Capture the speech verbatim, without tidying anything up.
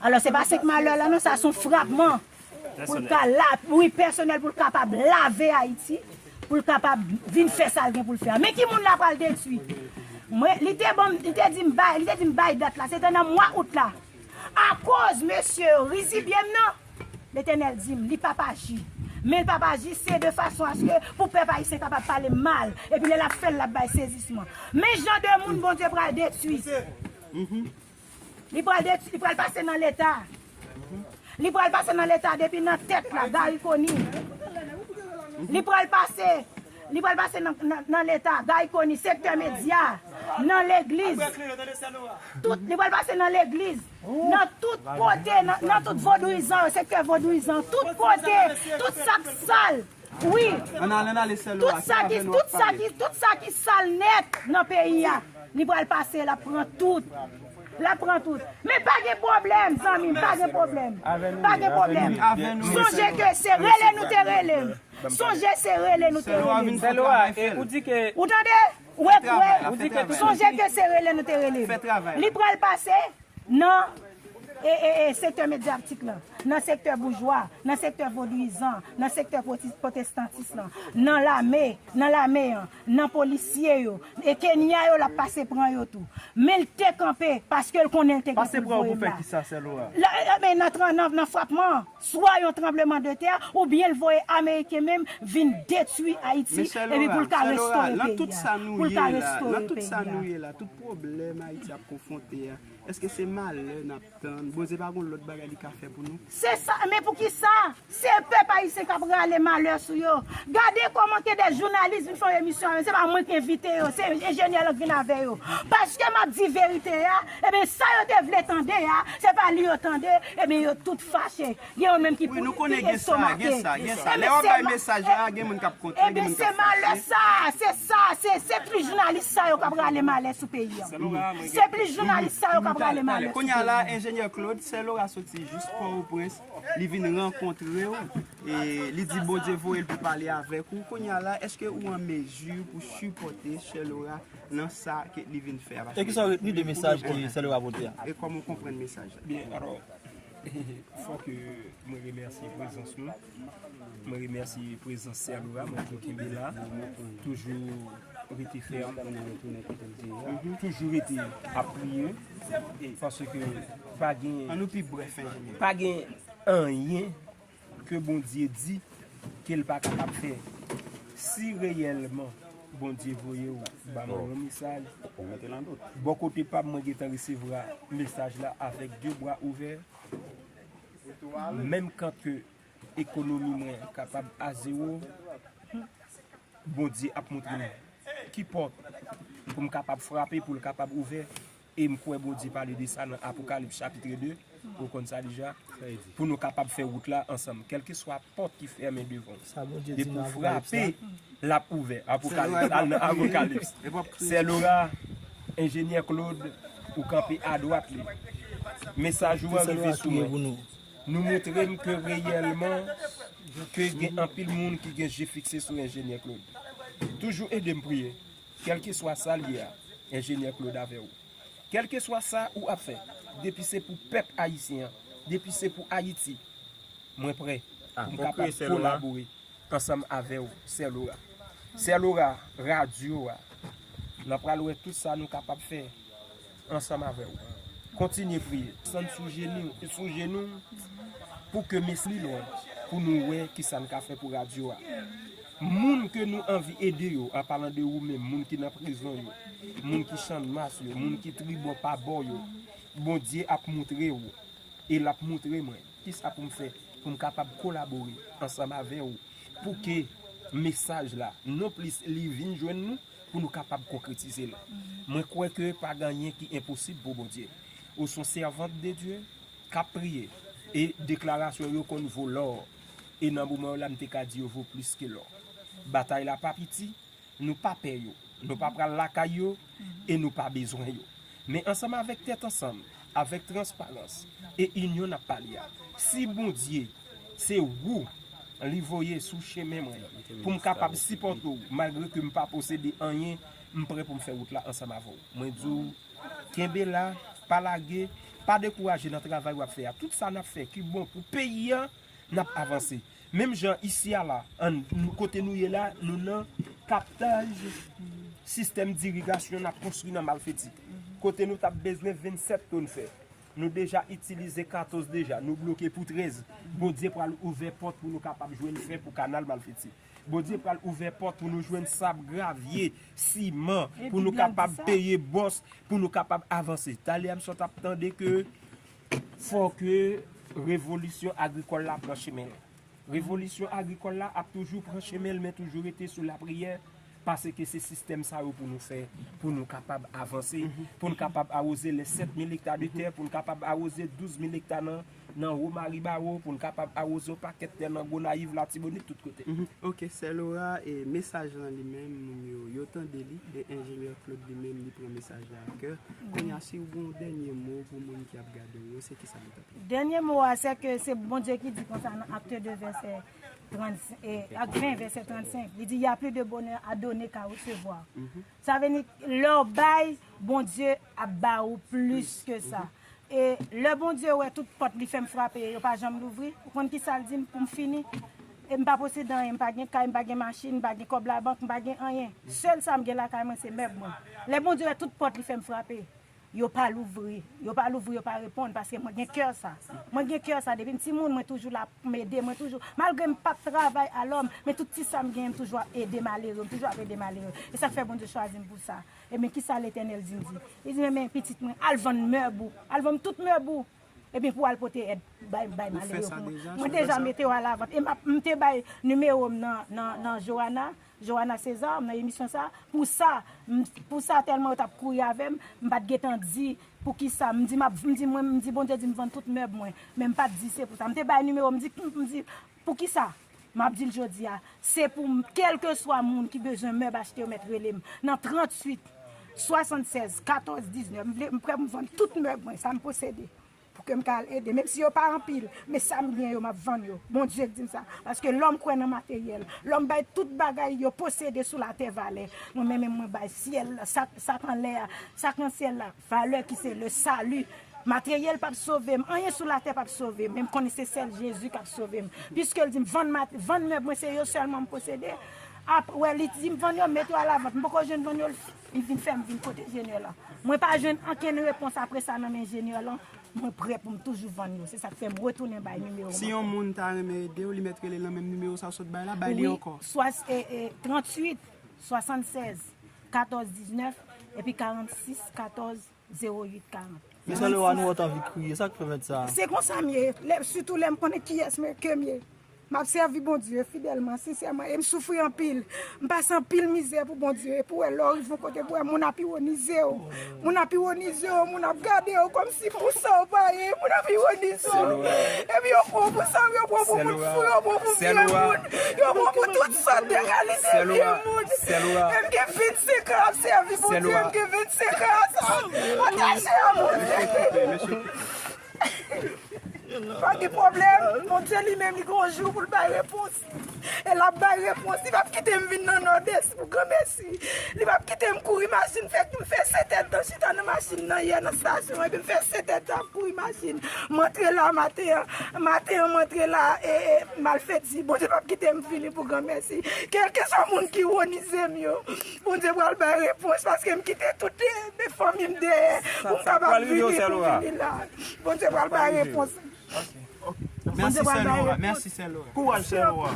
Alò, se pa senk malè la, non, sa se yon frapman. Pou l ka la, wi, pèsonèl, pou l kapab lave Ayiti, pou l kapab vin fè sa l gen pou l fè a. Men ki moun l pral detwi? Mwen, li te ban m, li te di m bay, li te di m bay dat la, se te nan mwa out la. Akoz mesye yo rizibye m nan, Letènèl di m, li p ap aji. Men l p ap aji, se de fason aske pou pèp ayisyen kapab pale m mal. Epi lè l ap fè l, l ap bay sezisman. Men jan de moun Bondye pral detwi. Li pral detwi, li pral pase nan Leta. Li pral pase nan Leta depi nan tèt la, Garry Conille. Li pral pase, li pral pase nan, nan, nan Leta, Garry Conille, sektè medya, nan legliz. Tout, li pral pase nan legliz, nan tout kote, nan, nan tout vodouyizan yo, sektè vodouyizan, tout kote, tout sa k sal. Wi. Ann ale, ann ale, sè Lora, tout sa ki, tout sa ki, tout sa ki sal nèt nan peyi a, li pral pase, l ap pran tout. L ap pran tout. Men pa gen pwoblèm, zanmi m, pa gen pwoblèm. Pa gen pwoblèm. Sonje ke se rele nou te rele m. Sonje se rele nou te rele m. Sè Lora, e ou di ke... Ou tande? Ou wè, ou wè? Ou di ke... Sonje ke se rele nou te rele m. Li pral pase nan e, e, e, sektè medyatik la, nan sektè boujwa, nan sektè vodouyizan, nan sektè pwoti-, pwotestantis la, nan lame, nan lame an, nan polisye yo, e Kenya yo, l ap pase pran yo tou. Men l te kanpe, paske l konnen l te gen pou l voye l la. Pase pran yo pou fè kisa, sè Lora? La, e, e, men nan tran-, nan, nan frapman, swa yon tranbleman de tè, oubyen l voye Ameriken menm vin detwi Ayiti, epi pou l ka restore peyi a. Pou l ka restore peyi a. Tout sa nou ye la, tout pwoblèm Ayiti ap konfwonte a, èske se malè n ap tann? Bondye pa gon lòt bagay li ka fè pou nou? Se sa, men poukisa? Se pèp ayisyen k ap rale malè sou yo. Gade kòman ke de jounalis vin fè yon emisyon avè m. Se pa mwen ki envite yo, se enjenyè lan k vin avè yo. Paske m ap di verite a, ebyen, sa yo te vle tande a, se pa li yo tande, ebyen, yo tout fache. Gen youn menm ki... Wi, nou konnen gen sa, gen sa, gen sa. Lè w ap bay mesaj la, gen moun k ap kontre, gen moun k ap fache. Ebyen, se malè sa, se sa, se, se plis jounalis sa yo k ap rale malè sou peyi a. Se plis jounalis sa yo k ap rale malè sou peyi a. Kounye a la, enjenyè Claude, sè Lora soti jis Pòtoprens, li vin rankontre w, e li di Bondye voye l pou pale avèk ou. Kounye a la, èske ou an mezi pou sipòte sè Lora nan sa ke li vin fè a? E kisa w retni de mesaj ke sè Lora pote a? E kòman w konprann mesaj la? Byen, alò, fòk mwen remèsye prezans nou. Mwen remèsye prezans sè Lora, mwen di w kenbe la. Toujou rete fèm. Toujou rete ap priye. Paske pa gen, pa gen anyen ke Bondye di ke l pa kapab fè. Si reyèlman Bondye voye w ba mwen yon mesaj, bò kote pa m, mwen gentan resevwa mesaj la avèk de bra ouvè. Menm kan ke ekonomi mwen kapab a zewo, Bondye ap montre m ki pòt pou m kapab frape, pou l kapab ouvè. E m kwè Bondye pale de sa nan Apokalips chapit de, ou konn sa deja, pou nou kapab fè wout la ansanm. Kèlkeswa pòt ki fèmen devan w, depi w frape, l ap ouvè. Apokalips, al nan Apokalips. Sè Lora, enjenyè Claude, ou kanpe adwat li. Mesaj ou an rive sou mwen. Nou montre m ke reyèlman, ke gen anpil moun ki gen je fikse sou enjenyè Claude. Toujou ede m priye. Kèlkeswa sa l ye a, enjenyè Claude avè w. Kèlkeswa sa ou ap fè, depi se pou pèp ayisyen an, depi se pou Ayiti, mwen prè pou m kapab kolabore ansanm avè w, sè Lora. Sè Lora, radyo a, n ap pral wè tout sa nou kapab fè ansanm avè w. Kontinye priye. Desann sou jenou, sou jenou pou ke mesaj li lwen, pou nou wè kisa n ka fè pou radyo a. Moun ke nou anvi ede yo, an palan de ou menm, moun ki nan prizon yo, moun ki channmas yo, moun ki tribò pa bò yo, Bondye ap montre w, e l ap montre mwen kisa pou m fè pou m kapab kolabore ansanm avè w pou ke mesaj la, non plis li vin jwenn nou, pou nou kapab konkretize l. Mwen kwè ke pa gen anyen ki enposib pou Bondye. Ou se yon sèvant de Dye k ap priye, e deklarasyon yo konn vo lò, e nan moman yo la, m te ka di yo vo plis ke lò. Batay la pa piti, nou pa pè yo, nou pa pral lakay yo, e nou pa bezwen yo. Men ansanm avèk tèt ansanm, avèk transparans e inyon n ap pale a. Si Bondye se ou li voye sou chemen mwen pou m kapab sipòte w, malgre ke m pa posede anyen, m prè pou m fè wout la ansanm avè w. Mwen di w, kenbe la, pa lage, Pa dekouraje nan travay w ap fè a. Tout sa n ap fè ki bon pou peyi a, n ap avanse. Menm jan isi a la, ann, kote nou ye la, nou nan kaptaj sistèm dirigasyon n ap konstwi nan Malfeti. Kote nou t ap bezwen vennsèt tonn fè. Nou deja itilize katòz deja, nou bloke pou trèz. Bondye pral ouvè pòt pou nou kapab jwenn fè pou kanal Malfeti. Bondye pral ouvè pòt pou nou jwenn sab, gravye, siman, pou nou kapab peye bòs, pou nou kapab avanse. Talè a m sot ap tande ke fò ke revolisyon agrikòl la pran chemen l. Revolisyon agrikòl la ap toujou pran chemen l, men toujou rete sou lapriyè, paske se sistèm sa yo pou nou fè, pou nou kapab avanse, pou n kapab awoze lè sèt mil ekta de tè, pou n kapab awoze douz mil ekta nan, nan Wo Maribawo, pou n kapab awoze yon pakèt tè nan Gonayiv, Latibonit, tout kote. Mhm. Ok, Sè Laura, e mesaj lan li menm, moun yo, yo tande li, e enjenyè Claude li menm, li pran mesaj la a kè. Kounye a, si w gen yon dènye mo pou moun ki ap gade w yo, se kisa li t ap di? Dènye mo a, se ke se Bondye ki di konsa nan Akte de vèsè trannsenk, e, Ak ven vèsè trannsenk, li di, y a plus de bonheur à donner qu'à recevoir. Mhm. Sa vle di, lè w bay, Bondye ap ba ou plis ke sa. E lè Bondye wè tout pòt li fè m frape, yo pa janm louvri. Ou konn ki sa l di m pou m fini? E m pa posede anyen, m pa gen kay, m pa gen machin, m pa gen kòb labank, m pa gen anyen. Sèl sa m gen lakay mwen, se mèb mwen. Lè Bondye wè tout pòt li fè m frape, yo pa louvri, yo pa louvri, yo pa reponn, paske mwen gen kè sa. Mwen gen kè sa, depi m timoun, mwen toujou la pou m ede, mwen toujou, malgre m p ap travay a lòm, men tout ti sa m genyen, m toujou ap ede malere, m toujou ap ede malere. E sa k fè Bondye chwazi m pou sa. Ebyen, kisa Letènèl di m di? Li di, men, men, pitit mwen, al vann mèb ou. Al vann tout mèb ou. Ebyen, pou al pote èd bay, bay malere yo pou mwen. Mwen deja mete yo alavant. E m ap, m te bay nimewo m nan, nan, nan Joana, Joana César, nan emisyon sa. Pou sa, m, pou sa, tèlman yo t ap kouri avè m, m pa t gentan di poukisa. M di, m ap, m di, mwen, m di, Bondye di m vann tout mèb mwen. Men m pa t di se pou sa. M te bay nimewo, m di, m di, poukisa? M ap di l jodi a, se pou m, kèlkeswa moun ki bezwen mèb achte, yo mèt rele m nan tranntuit, swasannsèz, katòz, diznèf. M vle, m prè pou m vann tout mèb mwen, sa m posede, pou ke m ka al ede. Menm si yo pa anpil, men sa m gen yo, m ap vann yo. Bondye k di m sa. Paske lòm kwè nan materyèl. Lòm bay tout bagay yo posede sou latè valè. Mwen menm, mwen bay syèl la, sa, sa k anlè a, sa k nan syèl la, valè ki se le salut. Materyèl p ap sove m, anyen sou latè p ap sove m, men m konnen se sèl Jezi k ap sove m. Piske l di m, vann mat-, vann mèb mwen, se yo sèlman m posede. Apre, li di m, vann yo, mete yo alavant. M poko jwenn vann yo, li vin fè m vin kote enjenyè lan. Mwen pa jwenn ankenn repons apre sa nan men enjenyè lan. Mwen prè pou m toujou vann yo. Se sa k fè m retounen bay nimewo m ankò. Si yon moun ta renmen ede w, li mèt rele nan menm nimewo sa w sot bay la, bay li ankò. Wi, swa-, e, e, tranntuit, swasannsèz, katòz, diznèf, epi karannsis, katòz, zewo uit karant. Men Sè Lora, nou wè w t anvi kriye, sa k pèmèt sa? Se konsa m ye, lè, sitou lè m konnen kiyès mwen, ke m ye. M ap sèvi Bondye fidèlman, sensèman, e m soufri anpil. M pase anpil mizè pou Bondye, e pou wè lè w rive yon kote pou wè moun ap iwonize w. Moun ap iwonize w, moun ap gade w kòmsi pou sa w pa ye, moun ap iwonize w. Epi yo pran w pou sa, yo pran w pou moun fou, yo pran w pou vye moun, yo pran w pou tout sòt de kalite vye moun. E m gen vennsenk an ap sèvi Bondye, m gen vennsenk an ap atache a Bondye. Pa gen pwoblèm, Bondye li menm li gen yon jou pou l bay repons. E l ap bay repons, li p ap kite m vin nan Nòdès pou granmèsi. Li p ap kite m kouri machin, fè, m fè sèt èdtan chita nan machin nan yè nan estasyon, epi m fè sèt èdtan ap kouri machin. M antre la maten an, maten an m antre la, e, e, malfeti, Bondye p ap kite m vini pou granmèsi. Kèlkeswa moun ki iwonize m yo, Bondye pral bay repons, paske m kite tout, e, fanmi m dèyè pou m kapab vini, pou vini la. Bondye pral bay repons. Mèsi, Sè Lora. Mèsi, Sè Lora. Kouraj, Sè Lora.